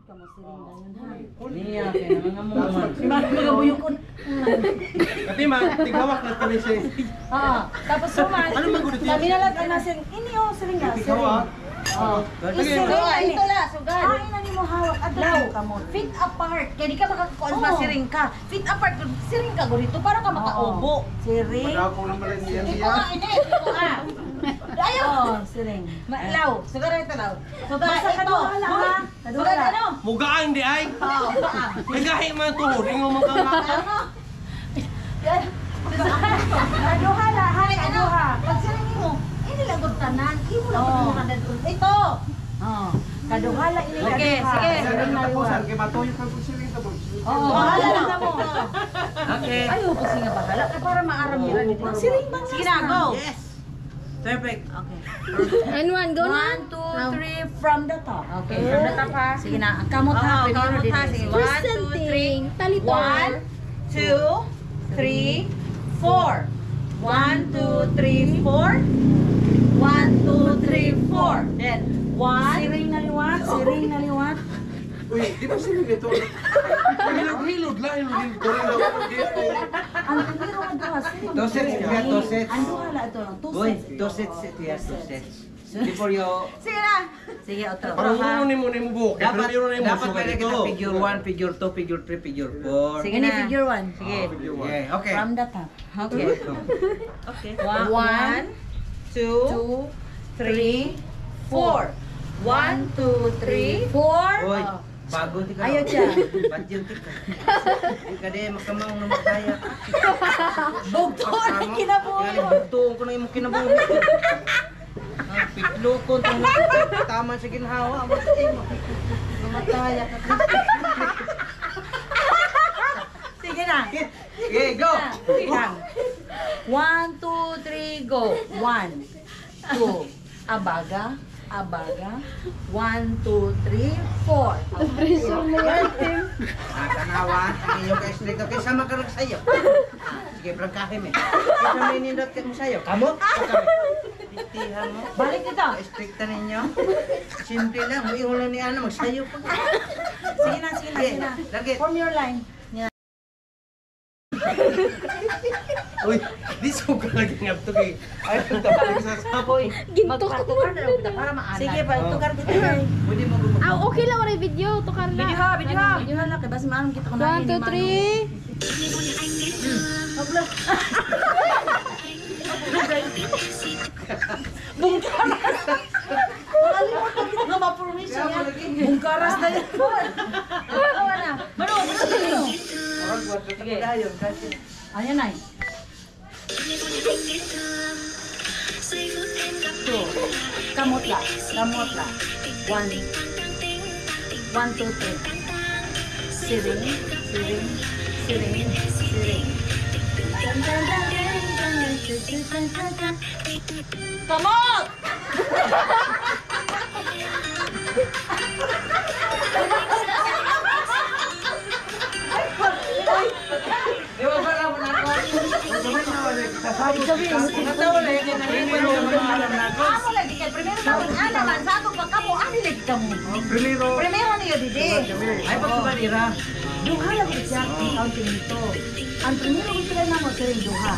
Ka mo siring dayon ha. Niya, kaya mga mo. Mga buyukon. Kati ma, tighawak na kami siya. Oo. Tapos human. Ano man gud ito? Kami na lang ana siring. Ini oh siring na. Siring. Tighawak. Oh. Sige. Isiring Oh, ani. ito la, sugad. Ay na nimo hawak adto Law. mo kamot. Feet apart. Kaya di ka makakuan Oo. pa siring ka. Feet apart. Siring ka ganito para ka makaubo. Siring. Madako naman lang siya Ito siya. nga, ini. Ito nga. Ayaw. Oh, siring. Law. Sugad ito, law. Sugad Basta ito. kaduha la ha. Sugad Kaduha la. ano? Mugaang di ay. Oo, ah. Nagahi man tuhod, ingon man ka nga. Ano? Yan. Kaduha la ha. Ay, ano? Kaduha. Pag siring mo, ini lang gud tanan. Imo lang Oo. gud tanan. Ito. Oh. Kaduha la ini Okay, kaduha. sige. Siring na liwat. Kay matuyo kang siring sa Oo, bahala na mo. Okay. Ayaw ko singa bahala kay para maaram nila dito. Siring ba Sige na, go. Yes. Perfect. Okay. And one, go na. 1, 2, 3, from the top. Okay, from the top ha. Sige na, ang kamot ha. Oo, Pwede kamot na ha. dito. Sige, 1, 2, Presenting 3. Talitor. 1, 2, 3, 4. 1, 2, 3, 4. 1, 2, 3, 4. Then, 1. Siring na liwat, siring na liwat. Uy, di ba siring ito? Hilod-hilod lang, hilod-hilod. Ang primero nga duha, siring. Two sets, kuya, two sets. Ang duha la ito lang, two Boy, sets. two sets ito yan, two sets. Before you... Sige na. Sige, otro. Parang uno ni mo ni mo buhok. Dapat, Primero na yung dapat musuga pwede dito. kita figure 1, figure 2, figure 3, figure 4. Sige Ini na. figure 1. Sige. Figure one. Yeah, okay. From the top. Okay. Okay. 1, 2, 3, 4. 1, 2, 3, 4. Uy, bago di ka. Ayaw siya. Ba't yun tika? Di ka di, makamang na mataya. Bugto na kinabuhi. Bugtuon ko na imong kinabuhi. Ah, Pitlo ko, tama sa ginhawa. Ang imo. Namataya ka. Sige na. Okay, go! Lang. 1, 2, 3, go. 1, 2, abaga, abaga. 1, 2, 3, 4. Pressure na yan, Tim. Ah, tanawa, ang inyong ka-stricto. Kaysa makarag sa'yo. Sige, prangkahin eh. Kaysa may nindot ka mo sa'yo. Kamo? O kami? Itihan mo. Balik dito. Stricta ninyo. Simple lang. Muingon lang ni Ana, magsayo pa. Sige na, sige na, sige na. Lagi. Form your line. Uy, di suka lagi nga ito kay. Ay, tapos sa sapoy. Ginto ko. Magpatukar na lang kita para maanan. Sige, pa, tukar dito kay. Pwede mo gumagawa. Ah, okay lang, wala video. Tukar na. Video ha, video ha. Video na kay basta maanong kita ko na. 1, 2, 3. Bungkaras. Nakalimutan kita nga ma-permission yan. Bungkaras na yan. Awa na. Mano, mano, mano. Parang kwatro sa dayon, kasi. Ayan ay. Two. Kamotla. Kamotla. 1. 1, 2, 3. Siring, siring, siring, siring. Dun, dun, dun, dun, dun, dun, dun, dun, dun. Kamot! Di ba ba lang na ako? Natawa lang yun. Primero, alam na ako. Amo lagi kay primero naman ana man sa atong pagkamo ani lagi kamo. Primero. Primero niyo didi. Ay, pagkabalira. Duha lang siya ang counting nito. Ang primero ko sila na mo, siring duha.